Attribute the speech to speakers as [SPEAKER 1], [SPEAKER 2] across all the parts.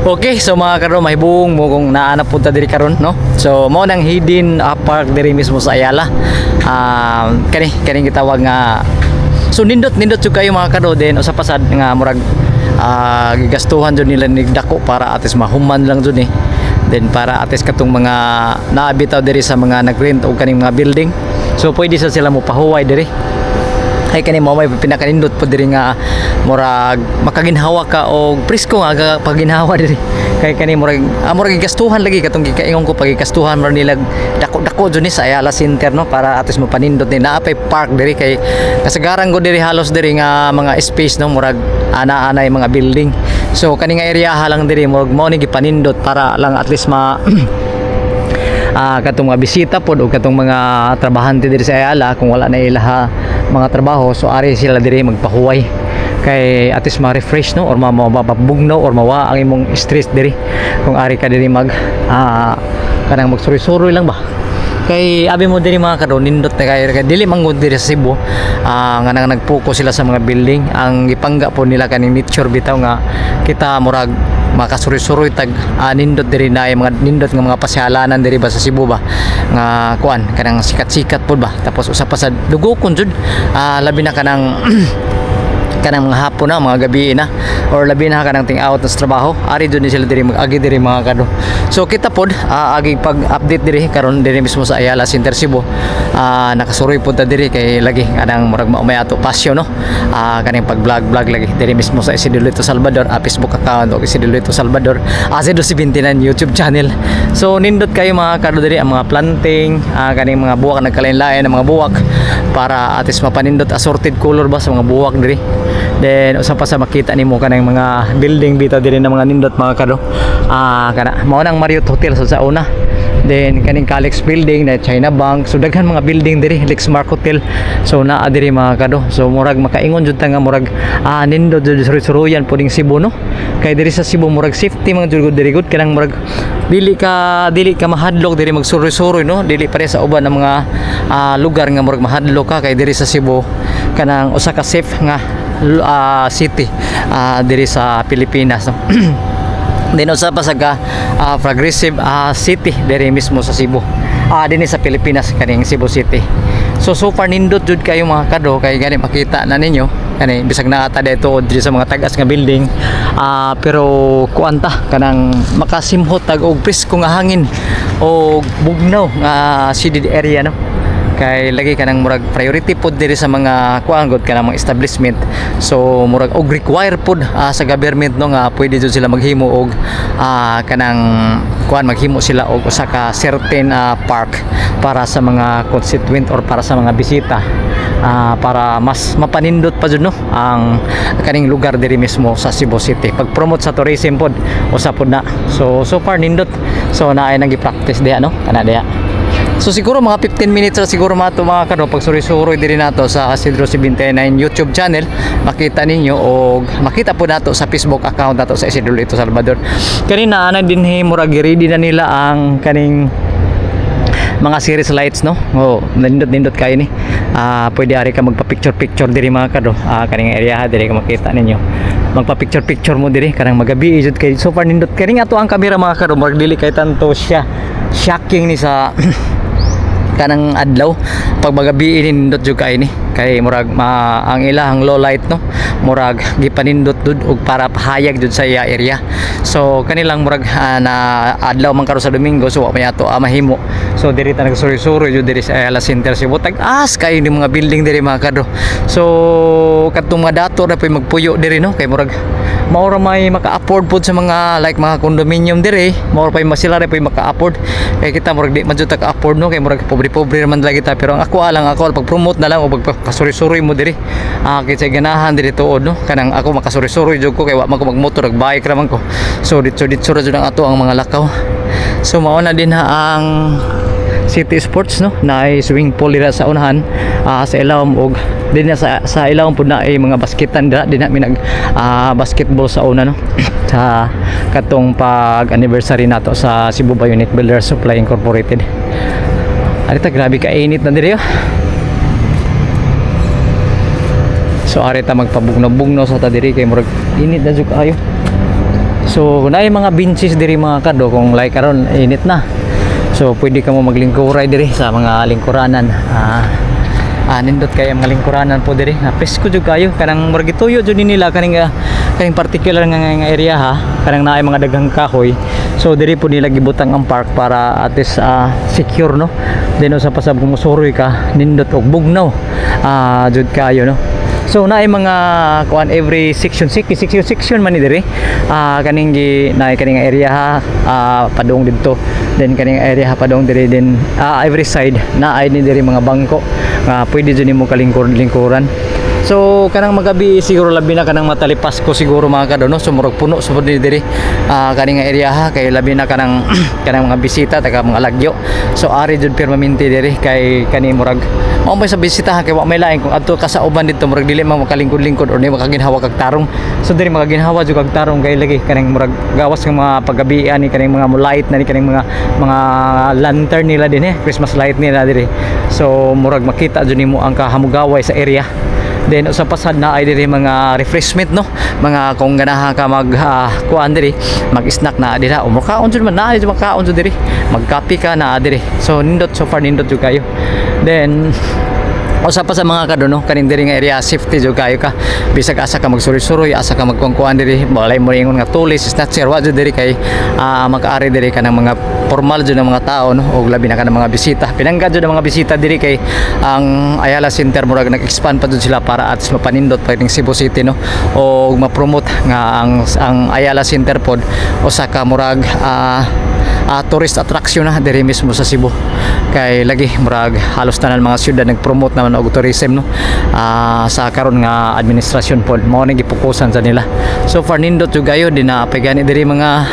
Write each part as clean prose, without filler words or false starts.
[SPEAKER 1] Okay, so mga karo, mahibong mo kung naa na punta diri karon, no? So mao nang hidden park diri mismo sa Ayala. Kani kaning gitawag nga, so nindot nindot jud kayo, mga kado. Then usa pa sad nga murag gigastuhan jud nila nigdako para at least mahuman lang jud ni. Then para at least katong mga naabitaw diri sa mga nag-rent og kaning mga building. So pwede sa sila mo pahuway diri. Ay, kani mo may pinakanindot po diri nga murag makaginhawa ka og presko nga paginhawa diri, kay kani murag murag gigastuhan lagi katong gikaingon ko, pagigastuhan man nila dako-dako jud ni sa Ayala Center, no, para at least mapanindot ni naa pay park diri, kay kasagaran ko diri halos diri nga mga space, no, murag ana-anay mga building. So kani nga area lang diri, murag mao ni gipanindot para lang at least ma katong mga bisita pod o katong mga trabahante diri sa Ayala, kung wala na ilaha mga trabaho, so ari sila diri magpahuway kay at least ma-refresh, no, or mapabugnaw or mawa ang imong stress diri kung ari ka diri mag kanang magsuroy-suroy lang ba. Kay abi mo diri, mga kado, nindot na kay, kay dili man gud diri sa Cebu nga nang nagpokus sila sa mga building. Ang gipangga po nila kaning nature bitaw nga kita murag makasuroy-suroy tag nindot diri na ay mga nindot nga mga pasyalanan diri ba sa Cebu ba nga kuan kanang sikat-sikat pod ba. Tapos usa pa sa dugokon jud, labi na kanang kanang mga hapon na, mga gabi na, or labi na kanang ting out sa trabaho, ari jud ni sila diri mag-agi diri, mga kado. So kita pod agi pag-update diri karon diri mismo sa Ayala Center Cebu. Nakasuroy pod ta diri kay lagi kanang murag maumay ato passion, no, kaning pag vlog vlog lagi diri mismo sa Isidolito Salvador, Facebook account o Isidolito Salvador, Azido 79 YouTube channel. So nindot kayo, mga kado, diri ang mga planting, kaning mga buwak, nagkalain-lain ang mga buwak para at least mapanindot, assorted color ba sa mga buwak diri. Then usa pa sa makita nimo kanang mga building bitaw diri na mga nindot, mga kado. Kana mao nang Marriott Hotel sa una. Then kaning Calix Building na China Bank. So daghan mga building diri, Lexmark Hotel. So naa diri, mga kado. So murag makaingon jud ta nga murag nindot jud suroy-suroyan puning Cebu, no. Kay diri sa Cebu murag safety man jud diri gud, kanang murag dili ka mahadlok diri magsuroy-suroy, no. Dili pare sa uban ng mga lugar nga murag mahadlok ka, kay diri sa Cebu kanang usa ka safe nga city diri sa Pilipinas, no. Then usa pa sa ka progressive city diri mismo sa Cebu. Dinhi sa Pilipinas kaning Cebu City. So so far nindot jud kayo, mga kado, kay gani makita na ninyo kani bisag naa ta dito diri sa mga tag-as nga building, pero kuan ta kanang makasimhot tag og presko nga hangin o bugnaw nga shaded area, no, kay lagi kanang murag priority pod diri sa mga kuan gud kanang mga establishment. So murag og require pod sa government, no, nga pwede jud sila maghimo og kanang kuan, maghimo sila og usa ka certain park para sa mga constituent or para sa mga bisita, para mas mapanindot pa jud, no, ang kaning lugar diri mismo sa Cebu City. Pag-promote sa tourism pod usa pod na. So so far nindot. So naay nang gi-practice diha, no, kana diha. So siguro mga 15 minutes ra siguro mato, mga kado, pag suroy-suroy diri nato sa Isidro 79 YouTube channel, makita ninyo og makita po nato sa Facebook account nato sa Isidro Lito Salvador. Kanina ana dinhi murag ready na nila ang kaning mga series lights, no. Oh, nindot nindot kayo ni. Pwede ari ka magpa-picture picture diri, mga kado. Kaning area diri ka makita ninyo. Magpa-picture picture mo diri kanang magabi jud kay so far nindot kaning ato ang kamera, mga kado, murag dili kay tanto siya shocking ni sa kanang adlaw. Pag magabi nindot jud kay ni, kay murag ang ilahang low light, no, murag gipanindot dud og para pahayag jud sa iya area. So kanilang murag na adlaw man karon sa Domingo, so wa may ato mahimo. So diri ta nagsuroy-suroy jud diri sa Ayala Center Cebu. Tag-as kayo ni mga building diri, mga kado. So kadtong mga dato na po'y magpuyo diri, no, kay murag mao ra may maka-afford pod sa mga like mga condominium diri. Mao ra pay sila ra pay maka-afford, kay kita murag di man jud ta ka-afford, no, kay murag pobre-pobre man lagi ta. Pero ang ako lang, ako pag-promote na lang o pagpasuroy-suroy mo diri, kay ganahan diri tuod, no, kanang ako makasuroy-suroy jud ko kay wa man ko magmotor, bike ra man ko. So ditso ditso ra jud ang ato ang mga lakaw. So mao na din ha ang City Sports, no, na ay swimming pool dira sa unahan, sa ilawom, og din na sa ilawom pud na ay mga basketan dira din na mi nag basketball sa una, no, sa katong pag anniversary nato sa Cebu Bionic Builders Supply Incorporated. Arita, grabe ka init na diri, oh. So ari ta magpabugnaw-bugnaw sa ta diri kay murag init na jud kaayo. So naay mga benches diri, mga kado, kung like karon init na. So pwede ka mo maglingkuray diri sa mga lingkuranan. Nindot kay ang mga lingkuranan po diri. Na presko jud kayo, kanang murag gituyo jud ni nila kaning particular nga area ha, kanang naay mga daghang kahoy. So diri po nila gibutang ang park para at least secure, no. Then usa pa sab, kung musuroy ka, nindot og bugnaw jud kayo, no. So naay mga kuan every section, section section section man ni diri. Kaning gi naay kaning area ha, padung didto. Then kaning area ha, padung diri din. Every side naay ni diri mga bangko nga pwede jud nimo kalingkur-lingkuran. So kanang magabi siguro, labi na kanang matalipas ko siguro, mga kado, no. So murag puno sa diri diri kaning nga area ha, kay labi na kanang kanang mga bisita taga mga lagyo. So ari jud permanente diri kay kani murag mao may sa bisita ha, kay wa may lain. Kung adto ka sa uban didto, murag dili man makalingkod-lingkod or di makaginhawa kag tarong. So diri makaginhawa jud kag tarong kay lagi kaning murag gawas nga mga paggabi ani, kaning mga mo light na ni, kaning mga lantern nila din eh, Christmas light nila diri. So murag makita jud nimo ang kahamugaway sa area. Then usa pa sad, na ay diri mga refreshment, no, mga kung ganahan ka mag kuan diri, mag-snack na dira o makaon jud man, naa jud makaon jud diri, magkape ka na diri. So nindot, so far nindot jud kayo. Then usa pa sa, mga kado, no, kaning diri nga area, safety jud kayo ka bisag asa ka magsuroy-suroy, asa ka magkuan diri, walay mo ingon nga tulis, snatcher, wa jud diri kay makaari diri kanang mga formal jud ng mga tao, no, og labi na kanang mga bisita. Pinangga jud ang mga bisita diri kay ang Ayala Center murag nag-expand pa jud sila para at least mapanindot pa ning Cebu City, no, og ma-promote nga ang Ayala Center pod usa ka murag tourist attraction na diri mismo sa Cebu, kay lagi murag halos tanan mga syudad nag-promote naman og tourism, no, sa karon nga administrasyon pod, mao ni gipokusan sa nila. So far nindot jud kayo din na pa gani diri mga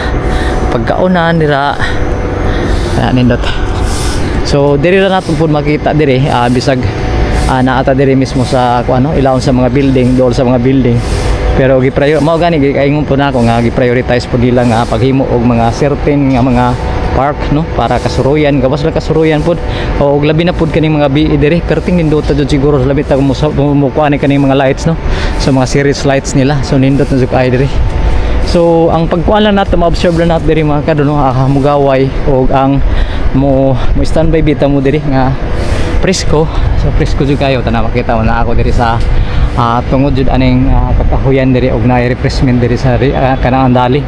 [SPEAKER 1] pagkaunan dira, nindot. So diri ra nato pud makita diri, bisag naata diri mismo sa kung ano, ilawon sa mga building, dool sa mga building, pero gi-prior mao gani giingon po nako nga gi-prioritize po nila nga paghimo og mga certain nga mga park, no, para kasuruyan, gawas lang kasuruyan pod o og labi na pod kaning mga BE diri, perting nindota jud siguro, labi ta mo kuan kaning mga lights, no, so mga series lights nila. So nindot na jud kaayo diri. So ang pagkuan lang nato, ma-observe lang nato diri, mga kado, no, mugaway og ang mo standby bita mo diri nga presko. So presko jud kayo, tanaw, makita mo na ako diri sa tungod jud aning kakahuyan diri og naay refreshment diri sa kanang andali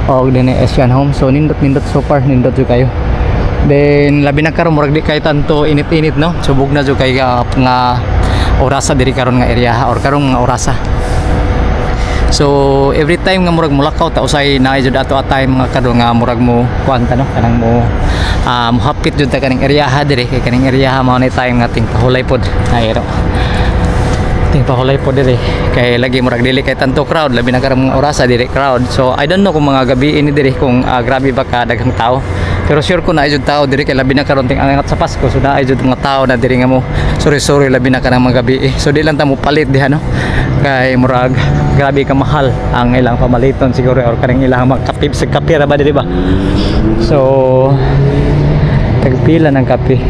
[SPEAKER 1] og dinhi Asian Home. So nindot nindot, so far nindot jud kayo. Then labi na karon, murag di kay tanto init-init, no. Subog na jud kay nga orasa diri karon nga area or karong nga orasa. So every time nga murag mulakaw ta usay, naay jud ato atay, mga kado, nga murag mo kuan ta, no, kanang mo mohapit jud ta kaning area diri, kay kaning area mao ni time nga ting pahulay pod ayro, ting pahulay pod diri, kay lagi murag dili kay tanto crowd, labi na karong mga orasa diri crowd. So I don't know kung mga gabi ini diri kung grabe ba ka daghang tao, pero sure ko naay jud tao diri kay labi na karon ting angat sa Pasko. So naay jud mga tao na diri nga mo sorry sorry, labi na kanang mga gabi eh. So di lang ta mo palit diha, no, kay murag grabe ka mahal ang ilang pamaliton siguro or kaning ilang mga kape sa kape ra ba diri ba. So tagpila ng kape?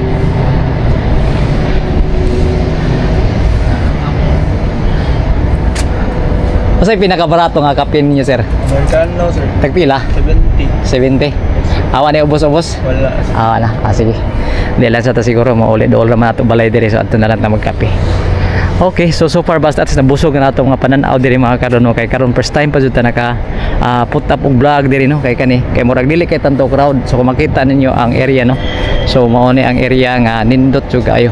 [SPEAKER 1] Unsay pinakabarato nga kape ninyo, sir?
[SPEAKER 2] Americano, sir.
[SPEAKER 1] Tagpila?
[SPEAKER 2] 70.
[SPEAKER 1] 70. Awa na ubos-ubos?
[SPEAKER 2] Wala, sir.
[SPEAKER 1] Ah, wala. Ah, sige. Di lang sa ta siguro mauli dool ra man ato balay diri, so adto na lang ta magkape. Okay, so so far basta at least nabusog na nato mga panan-aw diri, mga karon, no, kay karon first time pa jud ta naka put up og vlog diri, no, kay kani kay murag dili kay tanto crowd. So kung makita ninyo ang area, no. So mao ni ang area nga nindot jud kaayo.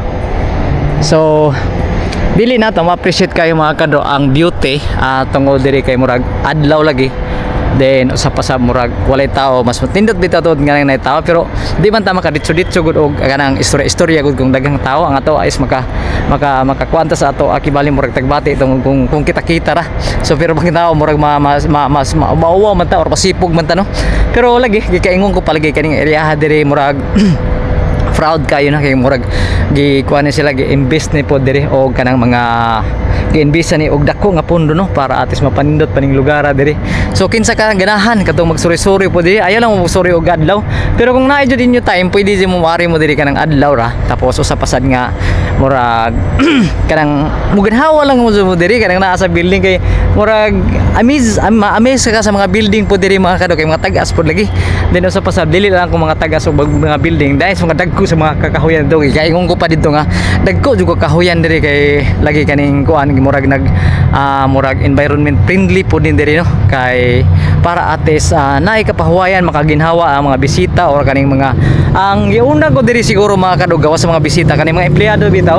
[SPEAKER 1] So dili na to ma-appreciate kayo, mga kado, ang beauty tungod diri kay murag adlaw lagi. Then usa pa sa murag walay tao, mas nindot bitaw tuod nga nang tao, pero di man ta makaditso-ditso gud og kanang istorya-istorya gud kung daghang tao. Ang ato is maka makakuanta sa ato akibali, murag tagbati tungod kung kita-kita ra. So pero pag tao murag ma, mas ma, mas ma, mauwaw man ta or pasipog man ta, no. Pero lagi gikaingon ko palagi kaning area diri murag proud kayo na kay murag gi kuan ni sila, gi-invest ni pod diri og kanang mga gi-invest ni og dako nga pondo, no, para atis mapanindot paning lugar diri. So kinsa ka ganahan katong magsuri-suri po diri, ayaw lang mo magsuri og adlaw, pero kung naay jud inyo time, pwede jud mo mari mo diri kanang adlaw ra. Tapos usa pa sad nga murag kanang muginhawa lang mo jud mo diri kanang naa sa building kay Murag amaze, ma-amaze ka sa mga building po diri, mga kado, kay mga tag-as pod lagi. Then sa pasab dili lang kung mga tag-as og mga building dahil sa mga dagko sa mga kakahuyan dito. Kay ingon ko pa dito nga dagko jud ko kahuyan diri kay lagi kaning kuan, murag nag murag environment friendly po din diri, no, kay para at least naay kapahuwayan, makaginhawa ang mga bisita or kaning mga ang giuna ko diri siguro, mga kado, gawas sa mga bisita, kaning mga empleyado bitaw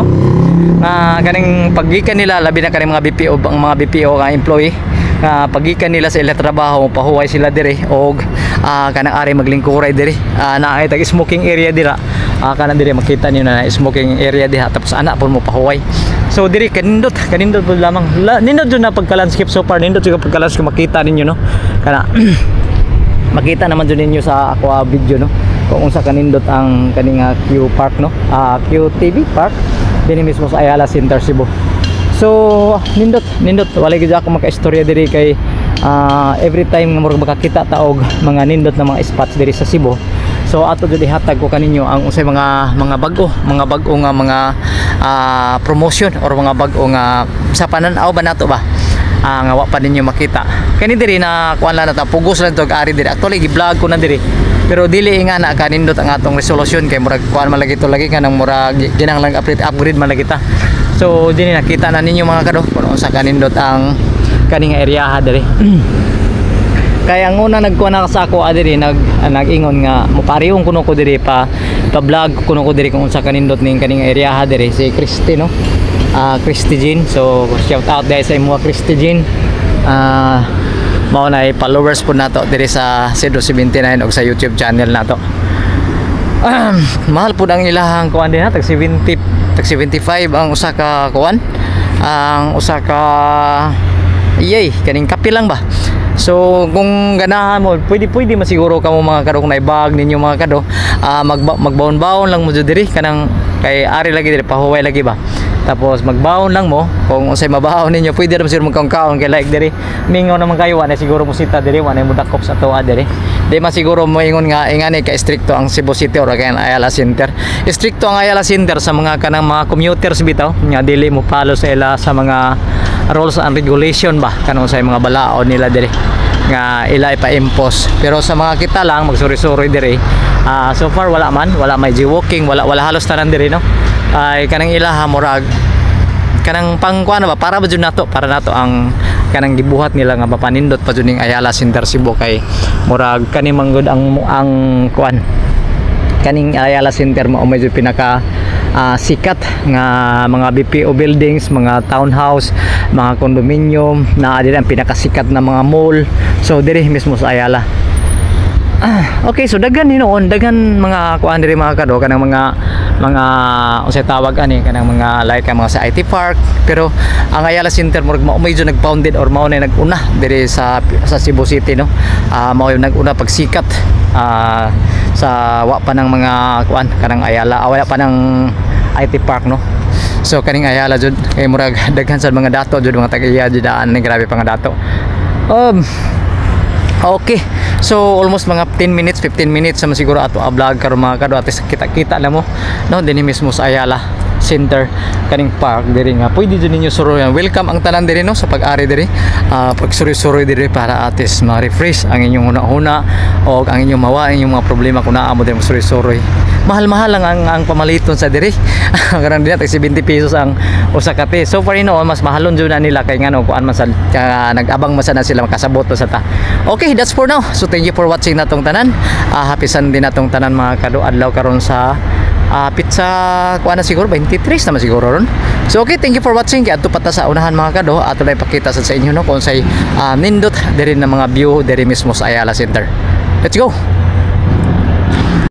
[SPEAKER 1] nga kaning paggikan nila, labi na kaning mga BPO, ang mga BPO nga employee nga paggikan nila sa ilang trabaho, pahuway sila diri og kanang ari maglingkuray diri. Naay tag smoking area dira, kanang diri makita niyo na smoking area diha, tapos ana po mo pahuway. So diri kanindot, kanindot po lamang. Nindot jud na pagka landscape so far, nindot jud pagka landscape, makita ninyo, no, kana makita naman jud ninyo sa ako video, no, kung unsa kanindot ang kaning Q Park, no, QTV Park dinhi mismo sa Ayala Center, Cebu. So nindot, nindot, wala gyud ako makaistorya diri kay every time nga murag makakita ta og mga nindot na mga spots diri sa Cebu, so ato jud ihatag ko kaninyo ang unsay mga bag-o, mga bag-o nga mga promotion or mga bag-o nga sa panan-aw ba nato ba, nga wa pa ninyo makita. Kani diri na kuan lang na ta, pugos lang to ari diri. Actually gi-vlog ko na diri pero dili nga na kanindot ang atong resolution kay murag kuan man lagi to, lagi kanang murag ginahanglan upgrade, upgrade man lagi ta. So dinhi nakita na ninyo, mga kado, kung unsa kanindot ang kaning area diri. Kaya ang una nagkuha na sa ako diri, nag-ingon nga moparihong kuno ko diri, pa pa vlog kuno ko diri kung unsa kanindot ning kaning area diri, si Christy, no, Christy Jean. So shout out dahil sa imo, Christy Jean. Mao na followers po nato diri sa Cedo 79 og sa YouTube channel nato. Mahal po ang ilahang kuan din ha, tag 70, tag 75 ang usa ka kuan, ang usa ka iyay kaning kape lang ba. So kung ganahan mo, pwede pwede masiguro kamo, mga kado, kung naibag ninyo, mga kado, magbaon-baon lang mo jud diri kanang kay ari lagi diri, pahuway lagi ba. Tapos magbaon lang mo kung unsay mabaon ninyo, pwede ra siguro magkaon kay like diri mingaw naman kayo, wa na siguro mo sita diri, wa na mo dakop sa tuwa diri. Di man siguro moingon nga ingani ka strikto ang Cebu City or kay Ayala Center. Strikto ang Ayala Center sa mga kanang mga commuters bitaw nga dili mo follow sa ila sa mga rules and regulation ba, kanang sa mga balaod nila diri nga ila ipa-impose. Pero sa mga kita lang magsuri-suri diri, so far wala man, wala may jaywalking, wala, wala halos tanan diri, no, ay kanang ilaha murag kanang pangkuan ba, para ba jud nato, para nato ang kanang gibuhat nila nga mapanindot pa jud ning Ayala Center Cebu kay murag kani manggod ang kuan, kaning Ayala Center mao medyo pinaka sikat nga mga BPO buildings, mga townhouse, mga condominium na diri ang pinakasikat na mga mall. So diri mismo sa Ayala. Okay, so daghan hinuon, daghan mga kuan diri, mga kado, kanang mga unsay tawag ani, kanang mga like ang mga sa IT Park. Pero ang Ayala Center murag mao medyo nag-founded or mao na nag-una diri sa Cebu City, no. Mao yung nag-una pagsikat sa wa pa ng mga kuan kanang Ayala, wala pa ng IT Park, no. So kaning Ayala jud kay murag daghan sa mga dato jud, mga tag-iya jud daan ni, grabe pa nga dato. Okay. So almost mga 10 minutes, 15 minutes naman siguro ato a vlog karon, mga kado, at kita-kita na mo, no, dinhi mismo sa Ayala Center kaning park diri nga pwede jud ninyo suroyan. Welcome ang tanan diri, no, sa pag-ari diri. Pagsuroy-suroy diri para at least ma-refresh ang inyong huna-huna o ang inyong mawa ang inyong mga problema kung naa mo diri magsuroy-suroy. Mahal-mahal lang ang pamaliton sa diri. Karon din tag 70 pesos ang usa ka tea. So far no, mas mahalon jud na nila kay ngano kuan man sa nag-abang man sa na sila makasabot sa ta. Okay, that's for now. So thank you for watching natong tanan. Happy Sunday natong tanan, mga kado. Adlaw karon sa pizza kuan na siguro 23 naman siguro ron. So okay, thank you for watching. Kay adto pa ta sa unahan, mga kado. Ato lang ipakita sa inyo, no, kung say nindot diri na mga view diri mismo sa Ayala Center. Let's go.